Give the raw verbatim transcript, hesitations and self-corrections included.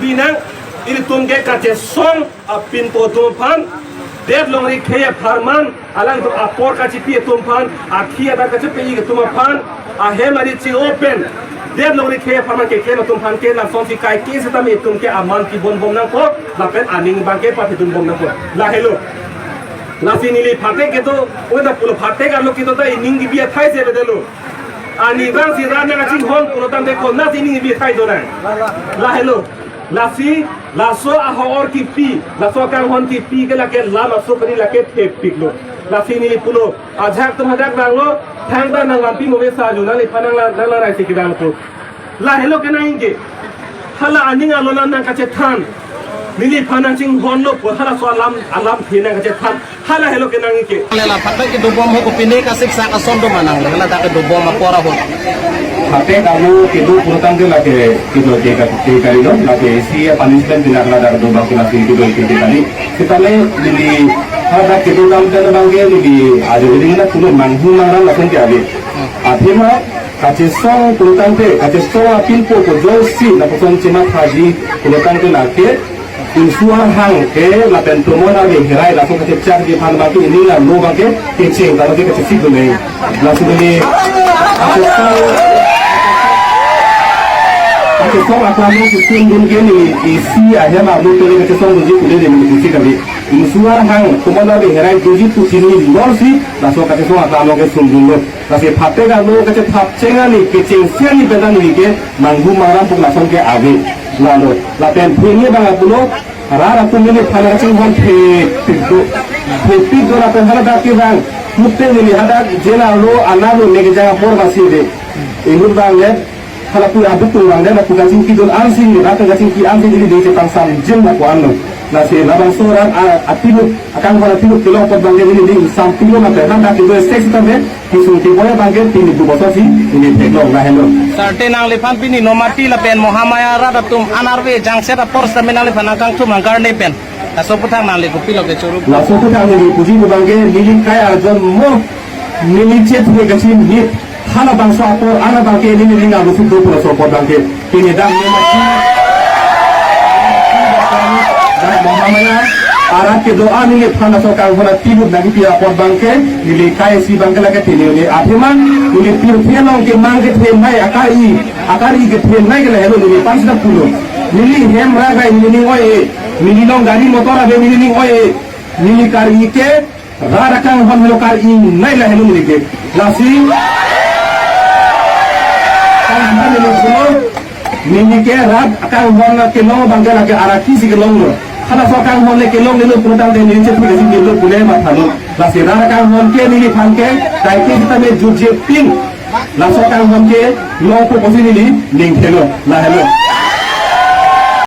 Binong, ilitum ke kachesong apinpo atum aphan, det longri khei apharman, alangtum apor kachipi atum aphan, akhi adak kachipi atum aphan, ahem ari chi-o pen, det longri khei apharman keklem atum aphan ke lasonsi kaike sitame itum ke aman kibon bom nangkok, lapen aning abang ke pathidun bom nangkok. Lahelo. Lasi neli phatek kedo, oi ta pulo phatek arlo kedo ta ining kebi athai si avedetlo. Arnivang si rat nangkachinghon pulo tangte konatsi ining kebi athai donang. Lahelo. Lasi, laso ahor kipi, laso akanghon kipi ke lake lam aso kali lake thepiklo. Lasi neli pulo, ajahak atum hadak vanglo, thangta nang lampi move sa ju, nangliphan nang la, nang la rai si kedang pu. Lahelo kenangji ke. Hala aning alolam nangkachethan. Neliphan nangchinghonlo pu, halaso alam, alamthe nangkachethan. Halahelo kenangji ke. Hala phatek kedo bom ho kopine kasiksak ason do ma nang, hala dak kedo bom apor ahut. Phatek amo kedo pulo tangte lake kedo ke ka, ke kari lo, lake isi ya punishment pina hala dak do bang ke lake kedo ke ke kari. Sitame neli hala dak kedo dam dan bang ke neli ajo neli na pulo manghu mangram lason ke ave. Athema kachesong pulo tangte, kachesong apinpo ko joksi lapuson chemathaji pulo tangte lake Insu Arhang ke lapen Tomon Ave Herai laso kachechakji aphan bang ke ining alo bang ke kecheng talo ke kachesik dunde. Laso neli kachesong, kachesong aklam kesungdun ke neli isi ahem amu tole kachesong dunji pule neli kachesik kali. Insu Arhang, Tomon Ave Herai dunji pu chini lorsi laso kachesong aklam kesungdunlo. Lasi phatek alo kachethap cheng ani kechengsi ani pen ta neli ke manghu mangram pu lason ke ave. Lalo, lapen pini bang apulo, rat atum neliphan nangchinghon thepik do. Thepik do lapen hala dak kevang. Mukte neli hadak jela lo, ana lo, ne kejang apor basi de. Inut bang le, hala pu abutung bang le, lapu kachingki dun ansi, rat kachingki ansi neli de chepangsamjin lapu anlo. Lasi labangso rat a, apilut, akanghon apilut kelong apot bang ke neli de ingsampilo lapen hadak kedo sek sitame, kesung keboi abang ke pini duboso si neli theklong, lahelo. Sarte nangliphan pini Nomati lapen Mahamaya rat atum anarve jangset apor sitame nangliphan nangkangthum nangkarne pen, laso aputhak nangli kopilo kechoro? Laso aputhak neli puji pu bang ke neli kai arjon mo neli chethe kachimit halabangso apor, halabang ke neli ning alusit do pu laso apor bang ke. Pini dak Nomati, dak Mahamaya arat kedo-an neliphan laso kanghon apilut nangkipi apot bang ke, neli kai si bang ke lake pini neli athema neli pirthe along kemang kethenei akari, akari kethenei ke lahelo neli pansita pulo. Neli hem ragai neli ning oi-e, neli along gari motor ave neli ning oi-e, neli kari ke rat akanghon helo kari-nei lahelo neli ke. Lasi, kan neli pulo, neli ke rat akanghon kelong bang ke lake araki si kelonglo. Halaso akanghon le kelong nelo pulo tangte neli chethu si nelo pule mathalo. Lasi rat akanghon ke neliphan ke, kaike sitame jutje pin. Laso akanghon kelong pu pusi neli ning thelo, lahelo.